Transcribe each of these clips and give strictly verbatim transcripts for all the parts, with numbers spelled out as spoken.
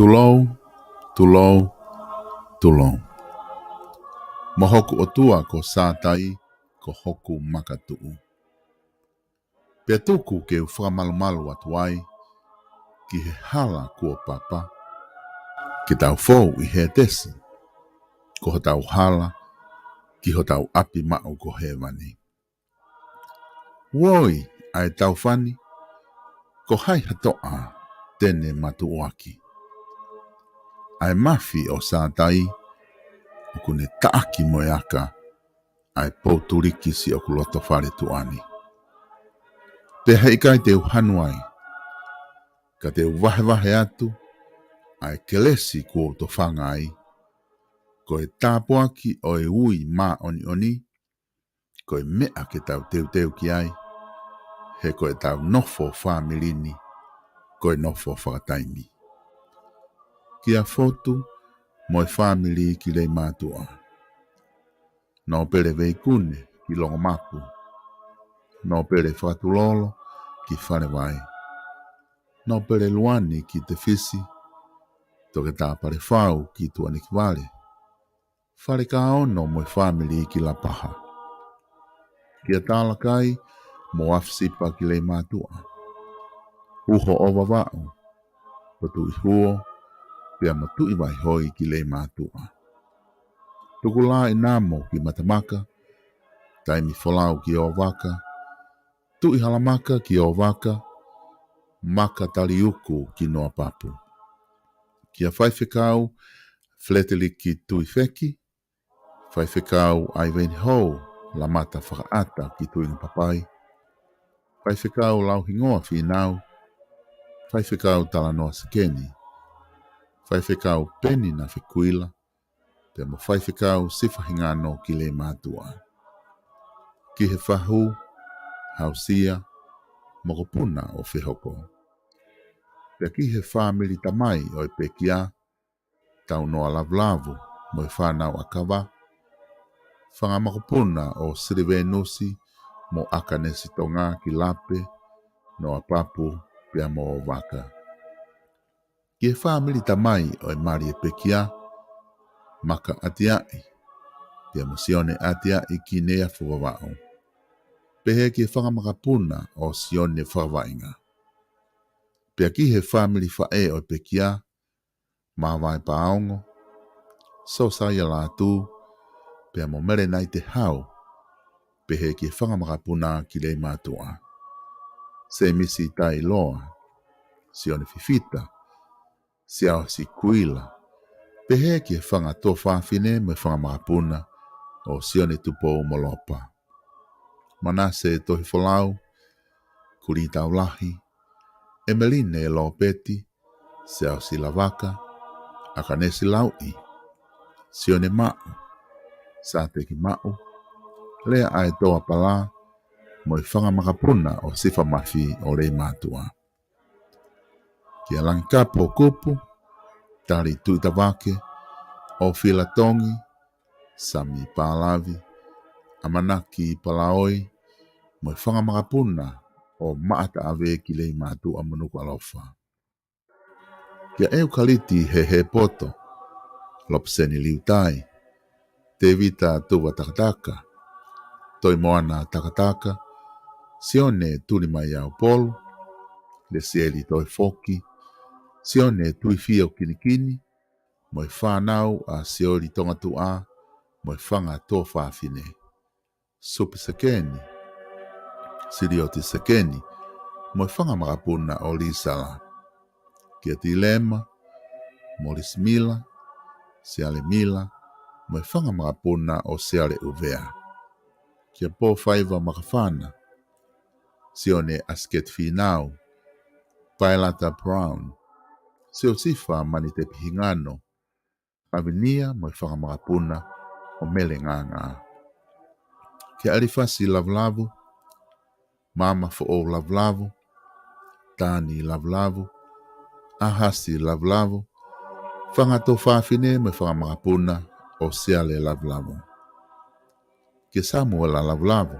Tulou, tulou, tulou. Mo hoku ʻOtua ko Sātai, ko hoku makatuʻu. Pea tuku ke u fakamalumalu atu ai ki he hala kuo papa, ke tau fou ʻi Hētesi, ko hotau hala ki hotau ʻapi maʻu ko hēvani. Uoi, ʻa e taufani, ko hai ha toʻa te ne matuʻuaki? ʻA e mafi ʻo Sātai, ʻoku ne taʻaki mo e aka ʻa e poutuliki siʻoku loto fale tuʻa ni. Pea heʻikai te u hanu ai, ka te u vahevahe atu ʻa e kelesi kuo u tofanga ai, ko e tāpuaki ʻo e ui māʻoniʻoni, ko e meʻa ke tau teuteu ki ai, he ko ʻetau nofo fāmili ni, ko e nofo fakataimi. Kia Fotu mo e fāmili ki Leimātuʻa. Nōpele Veikune ki Longomapu. Nōpele Fakatulolo ki Falevai. Nōpele Luani ki Tefisi. Toketā Palefau ki Tuʻanikivale. Falekaono mo e fāmili ki Lapaha. Kia Talakai mo Afisipa ki Leimātuʻa. Uho ʻo Vavaʻu, ko Tuʻi Huo, pea mo Tuʻi Vaihoi ki Leimātuʻa. Tukulāʻinamo ki Matamaka, Taimi Folau ki Ovaka, Tuʻi Halamaka ki Ovaka, Maka Taliuku ki Noapapu. Kia Faifekau Feletiliki Tuifeki, Faifekau ʻAiveni Hou Lamata Fakaʻata ki Tuingapapai, Faifekau Lauhingoa Fīnau, Faifekau Talanoa Sekeni, Faifekau Peni Nafekuila, pea mo Faifekau Sifa Hingano ki Leimātuʻa. Ki he fahu, hausia, mokopuna ʻo Fehoko. Pea ki he fāmili tamai ʻo e pekia, Taunoa Lavulavu mo e fānau ʻakava, fanga makopuna ʻo Silivenusi mo ʻAkanesi Tonga ki Lape, Noapapu, pea mo Ovaka. Ki he fāmili tamai ʻo e mali ʻo e pekia, Maka ʻAtiaʻi, pea mo Sione ʻAtiaʻi ki Neiafu, Vavaʻu. Pehē ki he fanga makapuna ʻo Sione Fakavaʻinga. Pea ki he fāmili faʻē ʻo e pekia, Māvae Paongo, Sosaia Lātū, pea mo Melenaite Hau, pehē ki he fanga makapuna ki Leimātuʻa. Semisi Tailoa, Sione Fifita, Siaosi Kuila, pehē ki he fanga tuofāfine mo e fanga makapuna ʻo Sione Tupou mo Lopa. Manase Tohifolau, Kulī Taulahi, ʻEmeline Lopeti, Siaosi Lavaka, ʻAkanesi Lauʻi, Sione Maʻu, Sāteki Maʻu, Lea ʻAetoa Pala, mo e fanga makapuna ʻo Sifa Mafi ʻo Leimātuʻa. Kia Langikapo Kupu, Tali Tuʻitavake, ʻOfila Tongi, Sami Palavi, ʻAmanaki Palaoi, mo e fanga makapuna ʻo Maʻataʻave ki Leimātuʻa mo Nukuʻalofa. Kia ʻEukaliti Hehepoto, Lopuseni Liutai, Tēvita Tuva Takataka, Toimoana Takataka, Sione Tulimaiaupolu, Lesieli Toefoki, Sione Tuifio Kinikini, mo e fānau ʻa Sioli Tongatuʻa, mo e fanga tuofāfine. Supi Sekeni, Silioti Sekeni, mo e fanga makapuna ʻo Lisala. Kia Tilema, Molisi Mila, Siale Mila, mo e fanga makapuna ʻo Siale ʻUvea. Kia Pōfaiva Makafana, Sione ʻAsiketi Fīnau, Paelata Brown, Siosifa Manitepi Hingano, Lavinia mo e fanga makapuna ʻo Mele Nganga. Kia ʻAlifasi Lavulavu, Māmā Foʻou Lavulavu, Tani Lavulavu, ʻAhasi Lavulavu, fanga tuofāfine mo e fanga makapuna ʻo Siale Lavulavu. Kia Samuela Lavulavu,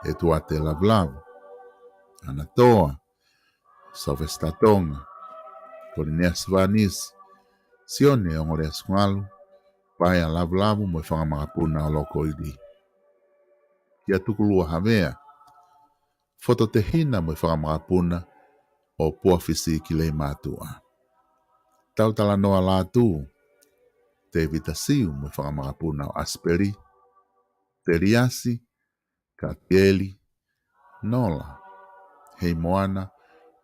ʻEtuate Lavulavu, ʻAnatoa, Sylvester Tonga, Polinea Sivanisi, Sione Ongolea Sungalu, Paea Lavulavu mo e fanga makapuna ʻo Lokoili. Kia Tukulua Havea, Fototehina mo e fanga makapuna ʻo Puafisi ki Leimātuʻa. Tautalanoa Lātū, Tēvita Siu mo e fanga makapuna ʻo ʻAsipeli, Teliasi, Katieli, Nola, Heimoana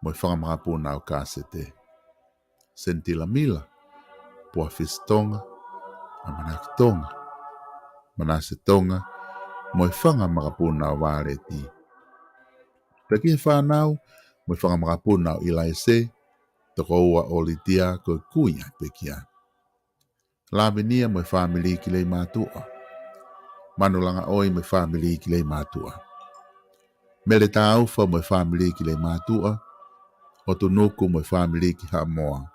mo e fanga makapuna ʻo Kasete. Senitila Mila, Puafisi Tonga, ʻAmanaki Tonga, Manase Tonga mo e fanga makapuna ʻo Vāleti. Pea ki he fānau mo e fanga makapuna ʻo ʻIlaise, tokoua ʻo Litia ko e kui ʻa e pekia. Lavinia mo e fāmili ki Leimātuʻa. Manu Langaʻoi mo e fāmili ki Leimātuʻa. Mele Tāufa mo e fāmili ki Leimātuʻa. ʻOtunuku mo e fāmili ki Haʻamoa.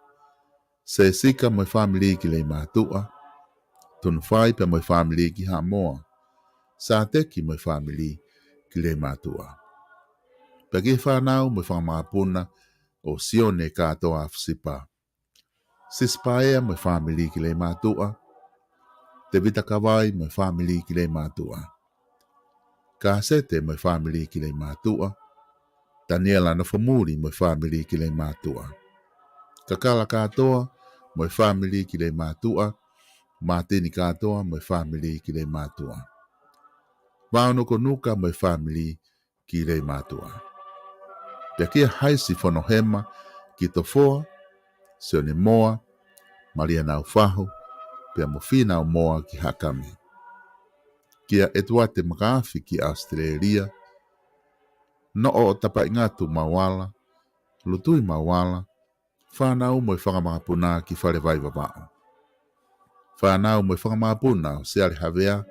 Sesika mo e fāmili ki Leimātuʻa. Tunufai pea mo e fāmili ki Haʻamoa. Sāteki mo e fāmili ki Leimātuʻa. Pea ki he fānau mo e fanga makapuna ʻo Sione Kātoa Fusipa. Sisipaea mo e fāmili ki Leimātuʻa. Tevita Kavai mo e fāmili ki Leimātuʻa. Kasete mo e fāmili ki Leimātuʻa. Taniela Nofomuli mo e fāmili ki Leimātuʻa. Kakala Kātoa mo e fāmili ki Leimātuʻa. Mātini Kātoa mo e fāmili ki Leimātuʻa. Vaonukonuka mo e fāmili ki Leimātuʻa. Pea kia Haisi Fonohema ki Tofoa, Sione Moa, Malia Naufahu, pea mo Fīnau Moa ki Haʻakame. Kia ʻEtuate Makaafi ki ʻAositelēlia, Noʻo Tapaʻingatu Mauala, Lutui Mauala, fānau mo e fanga makapuna ki Falevai Vavaʻu. Fānau mo e fanga makapuna ʻo Siale Havea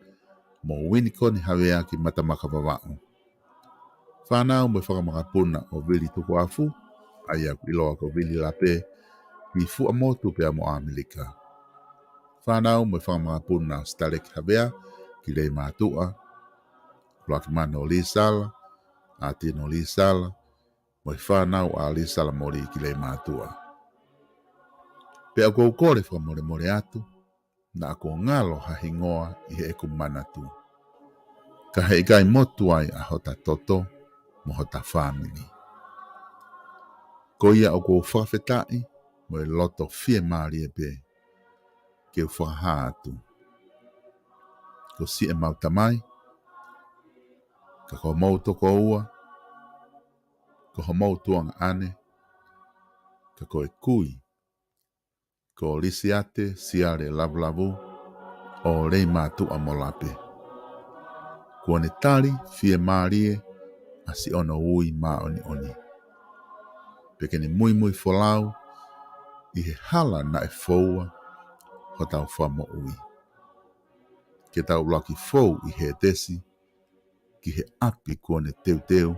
mo Uinikoni Havea ki Matamaka Vavaʻu. Fānau mo e fanga makapuna ʻo Vili Tukuafu, ʻa ia ʻoku ʻiloa ko Vili Lape, ki Fuaʻamotu pea mo ʻAmelika. Fānau mo e fanga makapuna ʻo Sitaleki Havea ki Leimātuʻa. Luakimano Lisala, ʻAtino Lisala, mo e fānau ʻa Lisala Moli ki Leimātuʻa. Pea ʻoku ou kole fakamolemole atu, naʻa kuo ngalo ha hingoa ʻi heʻeku manatu. Ka heʻikai motu ai ʻa hota toto mo hota fāmili. Ko ia ʻoku ou fakafetaʻi mo e loto fiemālie pē ke u fakahā atu. Ko siʻemau tamai, ka ko homou tokoua, ko homou tuongaʻane, ka ko e kui, ko Lisiate Siale Lavulavu ʻo Leimātuʻa mo Lape. Kuo ne tali fiemālie ʻa siʻono ui māʻoniʻoni. Pea ke ne muimui folau ʻi he hala naʻe foua hotau Fakamoʻui. Ke tau ʻuluaki fou ʻi Hētesi, ki he ʻapi kuo ne teuteu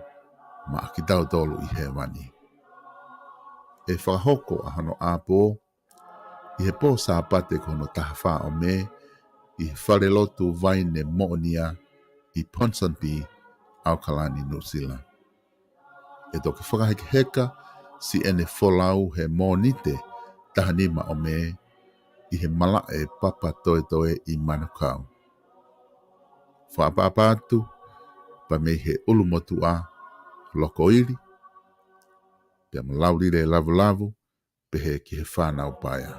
maʻa kitautolu ʻi hēvani. ʻE fakahoko ʻa hono ʻapō ʻi he pō Sāpate ko hono taha fā ʻo Mē, ʻi he falelotu Vaine Moʻonia ʻi Ponsonby, ʻAokalani, Nuʻusila. ʻE toki fakahekeheka siʻene folau he Mōnite taha nima ʻo Mē ʻi he malaʻe Papatoetoe ʻi Manukau. Fakaʻapaʻapa atu pea mei he ʻulumotuʻa Lokoili, pea mo Laulile Lavulavu, pehē ki he fānau paea.